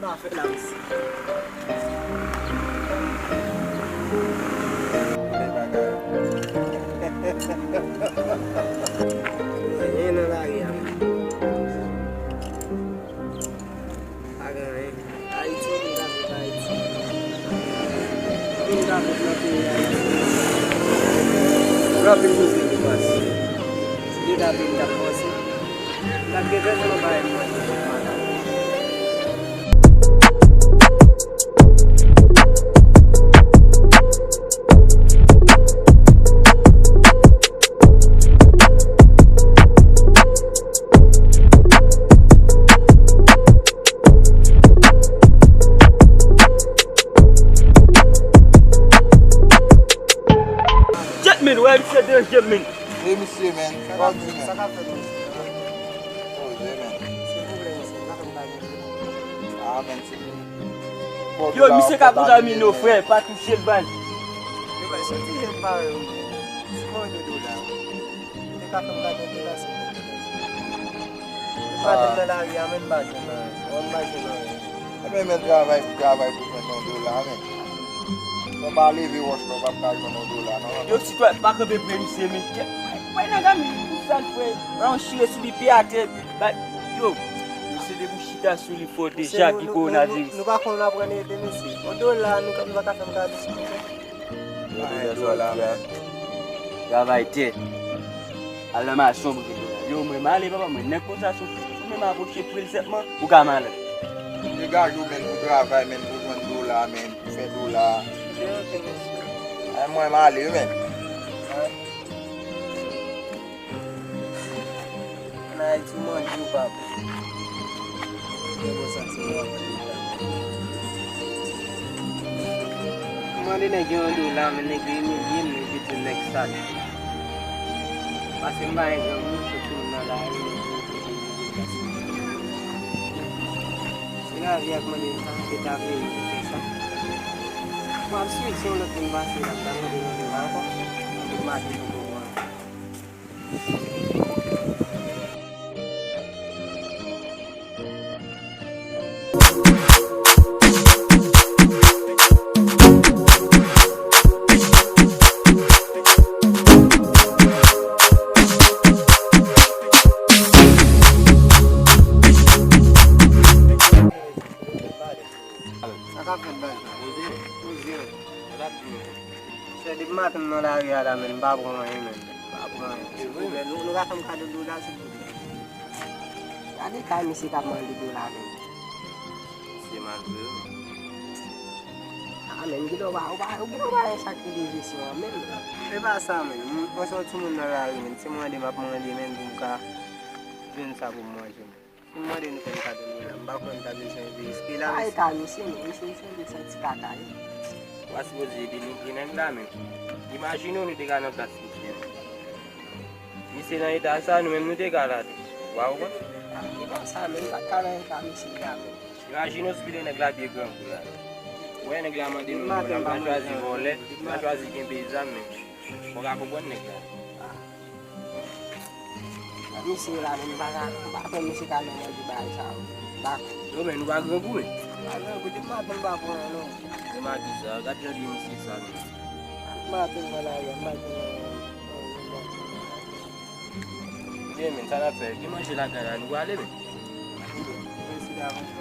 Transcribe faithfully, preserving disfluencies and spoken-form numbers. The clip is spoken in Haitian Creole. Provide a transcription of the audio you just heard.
Sa fè la, mesye. Bèl bagay. Anyen nan lari a, men. Pa gen anyen. Ayiti, moun ka viv Ayiti. Moun ka viv nan peyi Ayiti. Gen anpil kote pou pase. Si gen ta peyi ta pase. N ap gen bezwen bay manje pou madanm. Jet men, wè misye deranje men. E misye men, pa di men. Sa k ap fèt, mesye? Poze men. Silvouplè, mesye, pa fè m pale. Ah, men, se pou... Yo, misye ka kontamine w, frè, pa touche l, baz. Yo, bay, se ti jèn parèy ou ye. Si mwen de dola, ou te ka fè m kado dola, silvouplè, baz. Ou pa te nan lari a, men, m pa jwenn anyen. Mwen, m pa jwenn anyen. Ebyen, men, travay pou travay pou jwenn yon dola, men. Lè w pa leve wòch la, w p ap ka jwenn yon dola, non. Yo, sitwayen, pa kanpe pre misye, men. Wè, nèg la, men, pou sa l fè, yon chire sou li, pye atè, ba, yo, misye depi w chita sou li fò deja, ki kowonaviris. Nou pa konn aprann ede, mesye. Yon dola, nou pa ka fè m kado, silvouplè. Travay tè. Al nan machann pou jwenn dola. Yo, mwen, m ale, papa, mwen, nèg konsa, si w menm apwoche pre l senpman, ou ka malad. Degaje w, men, pou travay, men, pou jwenn dola, men, pou fè dola. Ay, mwen, m ale, wi, men. Ann Ayiti, ou manje, ou pa bon. Gen bon santiman w ap manje la. M mande nèg yo yon dola, men nèg yo imilye m, nèg yo di m nèg sal. Paske m pa gen grangou, se tout moun nan lari, nèg yo imilye m, imilye m, paske se lavi a k mande m sa, m te ta vle m te fè sa. M ap swiv, si yon lòt moun pase la, m ta mande yon dola ankò. M te mache pou konprann. Sa k ap fèt, baz? Poze. Poze. Sè, depi maten m nan lari a la, men, m pa pran anyen, men. M pa pran anyen. Silvouplè, nou, nou ka fè m kado dola, silvouplè. Gade kay misye k ap mande dola, men. Misye mal vre, wi. Ah, men, kilè w pa, ou pa, ou gen yon bagay sa ki rele jesyon an, men. E pa sa, men. Mwen, mwen se yon timoun nan lari, men. Se mande m ap mande, men, pou m ka jwenn sa pou m manje, men. Si m mande nou fè m kado dola, m pa kwè m ta bezwen riske la, mesye. Pa eta misye, men, misye, misye, misye santi kaka, wi. Ou pa sipoze denigre nèg la, men. Imajine w nou te ka nan plas misye, men. Misye nan eta sa, nou menm nou te ka la tou. Ou pa konprann? Ah, ki bò sa, men, m pa t ka nan eta misye la, men. Imajine w si w te nèg la pye grangou la. Ou wè nèg la mande nou, nou pa chwazi vòlè, nou pa chwazi kenbe zam, men. Ou ka konprann nèg la. Misye la, men, m pa ka, m pa kwè misye ka nan manje bagay sa yo. M pa kwè. Yo, men, nou pa grangou, men. Pa grangou, depi maten m pa pran, non. Depi maten sa, gad jan de misye sa, men. Depi maten m nan lari a, m pa jwenn yon, yon, yon bon. Byen, men, sa n ap fè? Gen manje lakay la, nou prale, men. Mèsi davans.